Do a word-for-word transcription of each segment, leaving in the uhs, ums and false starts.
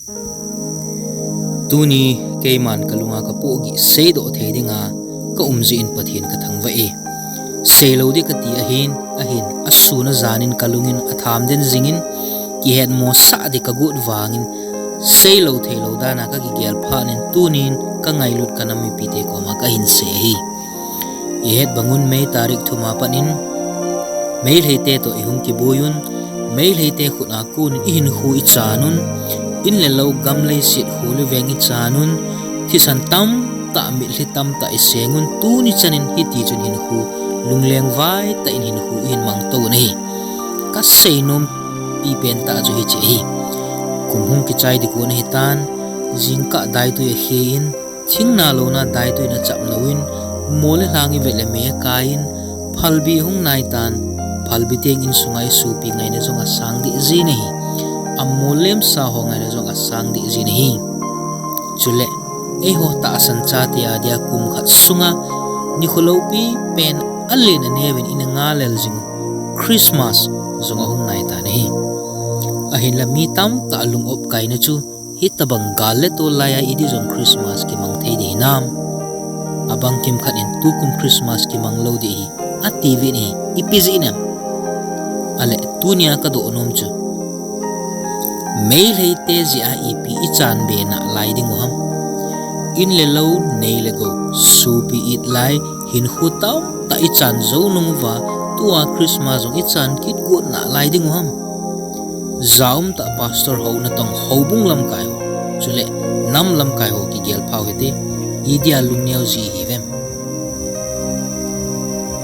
Tuni keiman kalunga kapoh gih seidoh thei dinga ka um jeh in Pathen kathangvah e. Seilou ding kati ahin, ahin, asun ajan in kalungin atham den jingin, kihetmosah ding kagot vangin, seilou theilou dana kakigel phat in tunin kangailut kanam mipite koma kahin sei ahi. Ihet bangun May tarik thum a pat in, Meiteite toh ihung kiboi un, Meiteite khut a kon in ihinkho ichan un, in le lou gam leiset kho le veng ichan un, thisan tamtah mitlhi tamtah iseng un, tuni chan in hiti chun hinkho lungleng vai tah in hinkho ihin mang tou un ahi. Kasei nom pipen tah chu hiche ahi. Kum hung kichai ding kon ahitan, jingkah daitui akhe in, thingna louna daitui in achap lou in, mol le lhang ivet le me akai in, phalbi hung naitan, phalbi teng insunga isopi ngaina jong asang deh jin ahi. Amol lemsa ho ngaina jong asang deh jin ahi. Chule, eiho tahsan chate adia kum khat sunga nikho loupi pen alen aneuvin ina ngai lel jing u Christmas jong ahung naitan ahi. Ahinla mi tamtah lung-op kaina chu, hitabang gal le tol laiya idi jong Christmas kimang thei ding hinam? Abang kimkhat in tukum Christmas kimang lou ding ahi, atiuvin ahi, ipi jeh inem? Ale, tunia kadoh nom chu, Meiteite jeh a ipi ichan be nalai ding u ham? In le lou, nei le gou, sopi it lai, hinkho tamtah ichan jou nung uva, tua Christmas jong ichan kit got nalai ding u ham? Jaum tah pastor ho natong houbung lamkai ho, chule nam lamkai ho kigel phau hite, idia lungneo ji ihiuvem?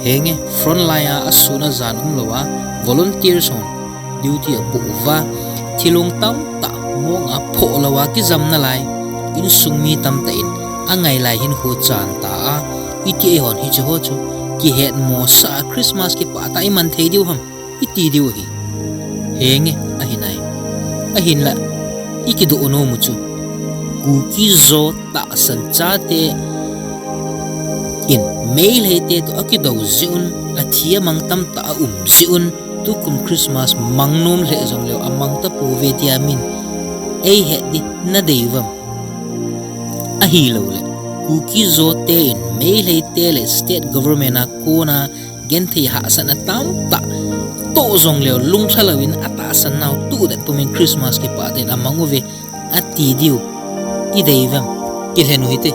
Henge, front line a asun ajan umlouva, volunteers hon duty apoh uva, thilong tamtah monga phoh louva kijam nalai, insung mi tamtah in angai lai hinkho chan ta a, iti eihon hiche ho chu kihetmosah a Christmas kipah tah iman thei diu ham, iti diu ahi. Henge, ahinai. Ahinla, ikidoh nom u chu, Kuki-Zo tahsan chate in Meiteite toh akidou jeh un, athi amang tamtah aum jeh un, tukum Christmas mang nom lheh jongleu amang tapouve tia min eihet ding nadei uvem? Ahilouleh, Kuki-Zo te in Meiteite le state government a kona genthei hahsatna tamtah toh jongleu lunglha louvin atahsan nau tudet pumin Christmas kipah tah in amang uve, ati diu idei uvem? Kilhen u hite.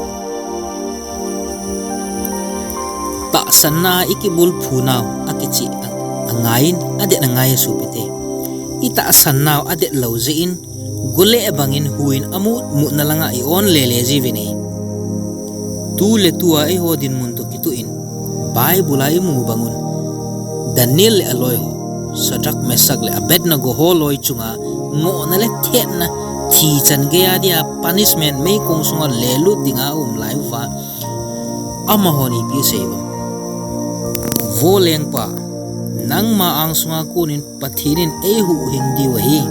Tahsanna ikibulphu nau akicheh angaiyin, adet angai e sopite. Itahsan nau adet lou jeh in, gole bangin huiyin amut mutna langa i-on lele jiuvin ahi. Tuletua eiho dinmun toh kitoh in, Bible a imu bangun, Daniel le aloi ho, Shadrach, Meshach le Abednego ho loi chunga ngohna le thetna, thi chan geiya dia punishment meikong sunga lelut dinga aum lai uva, amahon ipi asei uvem? Vo lengpa, nangma angsunga konin Pathen in eihuhhing diu ahi.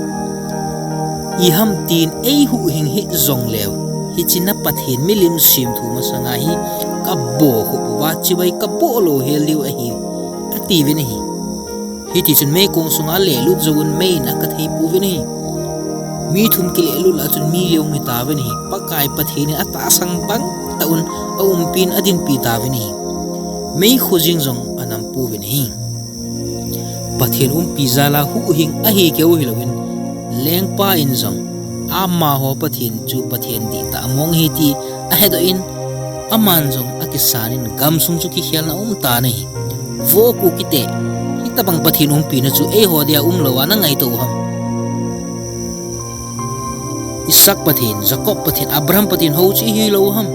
Iham tin eihuhhing hih jongleu, hiche na Pathen milim semthu masanga hi kabohkhup uva chibai kaboh louhel diu ahi, atiuvin ahi. Hitichun meikong sunga lelut jouvun mei in akathei pouvin ahi. Mi thum kilelut lah chun mi li hung hitauvin ahi. Pakai Pathen in atahsan bang tah un aumpin adinpi tauvin ahi. Meikhu jeng jong anam pouvin ahi. Pathen umpi jal a huhhing ahi keu hilouvin, lengpa in jong amaho Pathen chu Pathen dihtah mong ahi ti ahedoh in, aman jong akisan in gamsung chu kikhelna umtan ahi. Vo Kukite, hitabang Pathen umpina chu eiho dia umlouva nangaito u ham? Isaac Pathen, Jacob Pathen, Abraham Pathen ho chu ihilou u ham?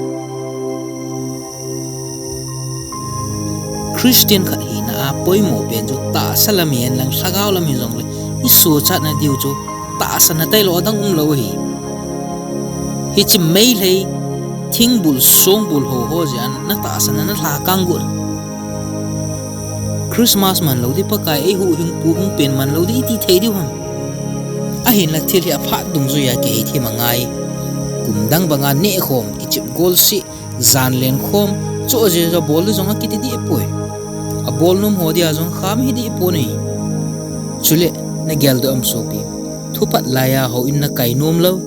Christian khat hina a poimo pen chu tahsa lam hihen lang lhagao lam hijongle, isochatna diu chu tahsanna tailou adang umlou ahi. Hiche Meitei thingbul songbul ho ho jeh a natahsanna nalhakang got. Christmas manlou ding, Pakai eihuhhingpu hung pen manlou ding iti thei diu ham? Ahinla thil hi aphat dungjuiya kiheithem angai. Kum dang banga nehkhom, kichep golseh, jan lenkhom, chu ajeh chu abol ding jong akiti dehpoi. Abol nom ho dia jong kham hidehpon ahi. Chule, nageldoh em sopi? Thuphat laiya houin nakai nomlou,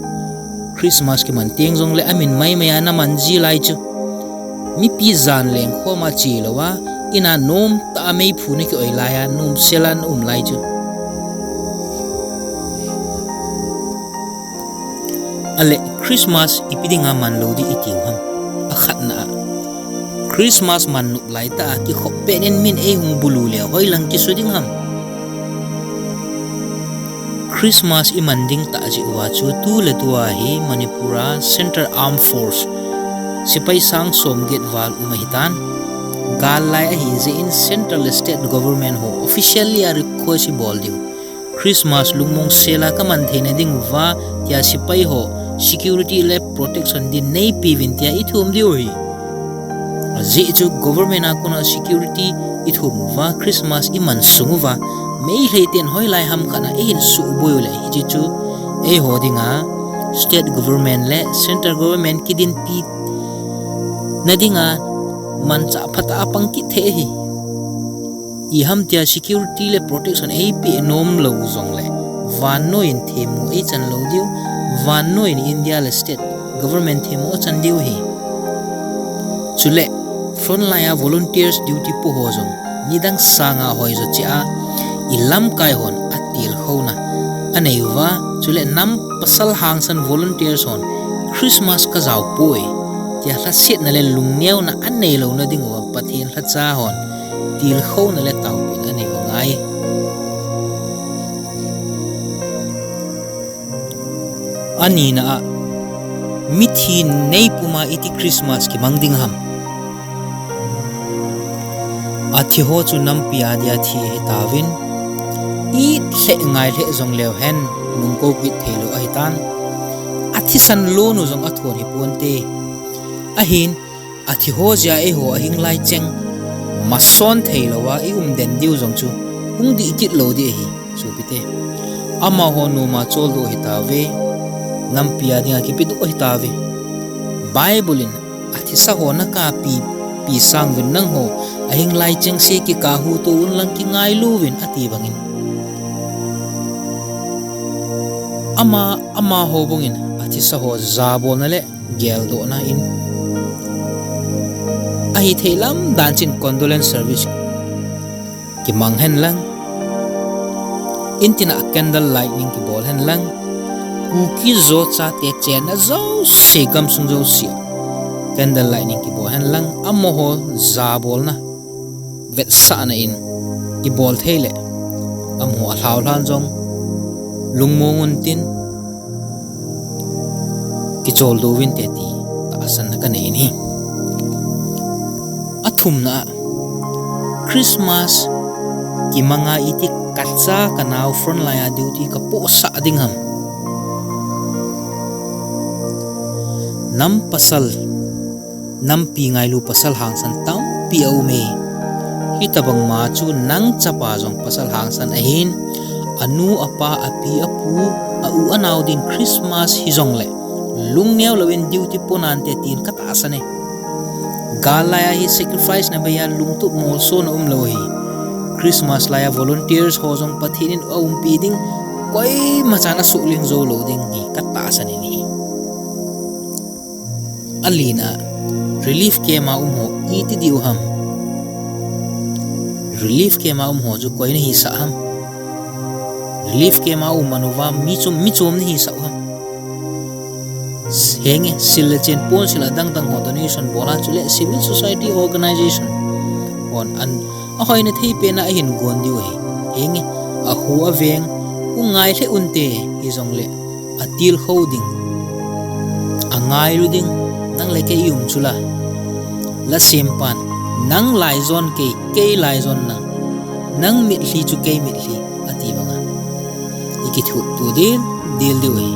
Christmas kiman teng jongle amin maimai a naman ji lai chu. Mipi jan leng khom a che lou a, in a nom tah a meiphu na ki-oi lai a, nom sel a na um lai chu. Ale, Christmas ipi dinga man lou di i tiu ham? Akhatna a, Christmas man nop lai tah a kikhop pet in min ei hung bulu leh hoilang kisu ding ham? Christmas i man ding tah jeh uva chu tu le tu a hi Manipur a Central Armed Force sepai sang som get val um ahi tan. Gal lai ahi jeh in central le state government ho officially a request i bol diu. Christmas lungmong sel a ka man theina ding uva tia sepai ho security le protection din nei pe uvin tia i thum diu ahi. Ajeh chu government a kona security i thum uva, Christmas i man sung uva, Meitei ten hoilai ham khat a eihin suboi u le hiche chu eiho dinga state government le central government kidinpi na dinga manchah phat a pang kit thei ahi. Iham tia security le protection ei pe nom lou jongle, vannoi in themmo ei chan lou diu, vannoi in India le state government themmo achan diu ahi. Chule, frontline a volunteers duty po ho jong, nidang sanga hoi jo cheh a, i lamkai hon atilkhouna anei uva, chule nam pasal hangsan volunteers hon, Christmas ka jao poi, tia lhasetna le lungneona anei louna ding uva, Pathen lhacha hon, tilkhouna le taopina anei u angai. Anina a, mithi nei puma iti Christmas kimang ding ham? Athi ho chu nampi a dia thi ahi tauvin, it lheh ngai lheh jong leu hen, nungko kit thei lou ahi tan. Athisan lon u jong athon hi ponte. Ahin, athi ho jeh a eiho ahing lai cheng, mason thei lou a i um den diu jong chu, hung dih kit lou ding ahi. Sopite, amaho noma choldo ahi tauve, nampi a dinga kipedoh ahi tauve. Bible in athisa ho na kapi, pi sang uvin nangho, ahing lai chengse kikah huto unlang kingailu uvin ati bangin. Ama, amaho bangin athisa ho jabolna le geldohna in, ahithei lam dan chin condolence service kimang hen lang, in tina candle lighting kibol hen lang, Kuki-Zo chate chenna jouse gamsung jouse candle lighting kibol hen lang, amaho jabolna vetsahna in ibol thei le, amaho alhao lhan jong lungmong untin, kicholdo uvinte ti tahsanna kanei in ahi. Athumna, Christmas kimanga iti kacha kanao frontline a duty kapohsah ding ham? Nam pasal, nampi ngailu pasal hangsan tampi aume. Hitabang ma chu nang chapa jong pasal hangsan ahin, anu, apa, api, apu, a-u anao din Christmas hijongle, lungneo louvin duty ponante tin katahsan e. Gal lai a hi sacrifice na bei a lungtup molsona umlou ahi. Christmas lai a volunteers ho jong Pathen in aumpi ding, koima chan asuhling jou lou ding hi katahsan in ahi. Alina, relief camp a um ho iti diu ham? Relief camp a um ho chu koi nahisah ham? Relief camp a um man uva mi chom, mi chom nahisah u ham? Henge, sil le chen ponsil adang dang ho donation bol a, chule civil society organization hon an ahoina thei pen a ahin gon diu ahi. Henge, akhu aveng u ngai lheh unte, hijongle atilkhou ding, angailu ding, nang le kei i um chu la, la sempan, nang laijon kei, kei laijon nang, nang mitlhi chu kei mitlhi, ati banga i kithup tu dildel diu ahi.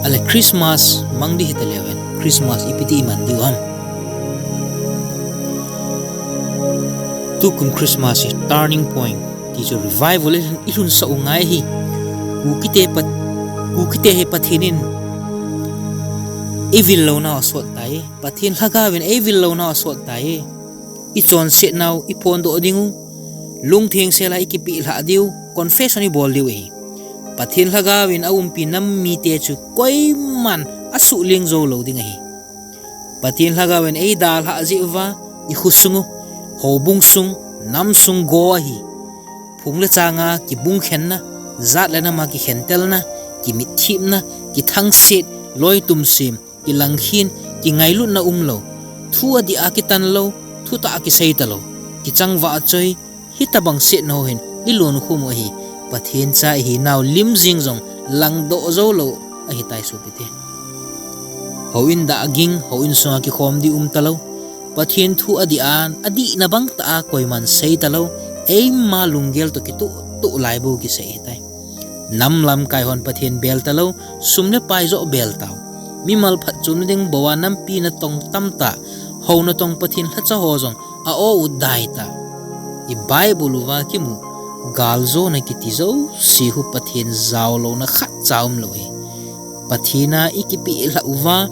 Ale, Christmas mang di hita leu hen, Christmas ipi ti i man diu ham? Tukum Christmas hi turning point, ti chu revival i lhun, i lhunsah u ngai ahi. Kukite Pat-, Kukite hi Pathen in eivil louna asot tai, Pathen Lhagaovin eivil louna asot tai. I chonset nau i phondoh ding u, lungtheng sel a i kipeh lhah diu, confession i bol diu ahi. Pathen Lhagaovin aumpi nam mite chu koiman asuhling jou lou ding ahi. Pathen Lhagaovin eidalhah jeh uva, ikhosung u, houbung sung, namsung go ahi. Phung le changa kibungkhenna, jat le nama kikhentelna, kimitthipna, kithangset, loitumsem, kilangkhin, kingailutna umlou, thu adih a kitan lou, thutah a kisei talou, kichangvah choi, hitobang setna ho hin ilunkhum u ahi. Pathen cha ihinau lim jeng jong langdoh jou lou ahitai sopite. Houin dah ging, houin sunga kikhom ding umtalou. Pathen thu adih a, adihna bangtah a koiman sei talou. Eima lunggel toh kituh tuh lai bou kisei ahitai. Nam lamkai hon Pathen bel talou, sum le pai joh bel tau. Mimal phatchomna ding bou a nampi natong tamtah, hou natong Pathen lhacha ho jong a-o u daitah. I Bible uva kimu galjona kiti jouse khu Pathen jaolouna khatcha umlou ahi. Pathen a ikipeh lhah uva,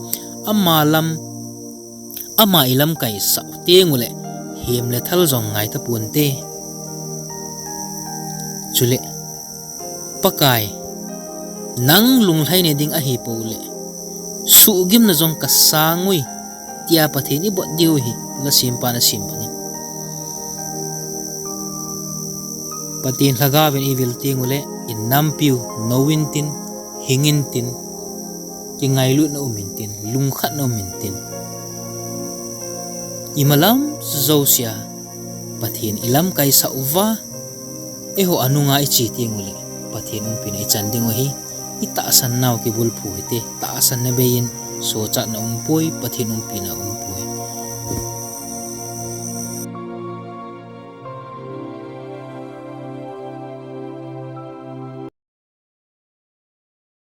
ama lam, ama ilamkaisah u tenguleh, hem le thal jong ngai taponte. Chule, Pakai, nang lunglhaina ding ahipouleh, suhgimna jong kasang ui, tia Pathen ibot diu ahi, lasempan asem bangin. Pathen Lhagaovin ivil tenguleh, inampiu nou intin, hing intin, kingailutna um intin, lungkhatna um intin. Imalam jousea Pathen ilamkaisah uva, eiho anunga iche tenguleh, Pathen umpina ichan ding u ahi. Itahsan nau kibulphu hite, tahsanna beiyin sochatna umpoi, Pathen umpina umpoi.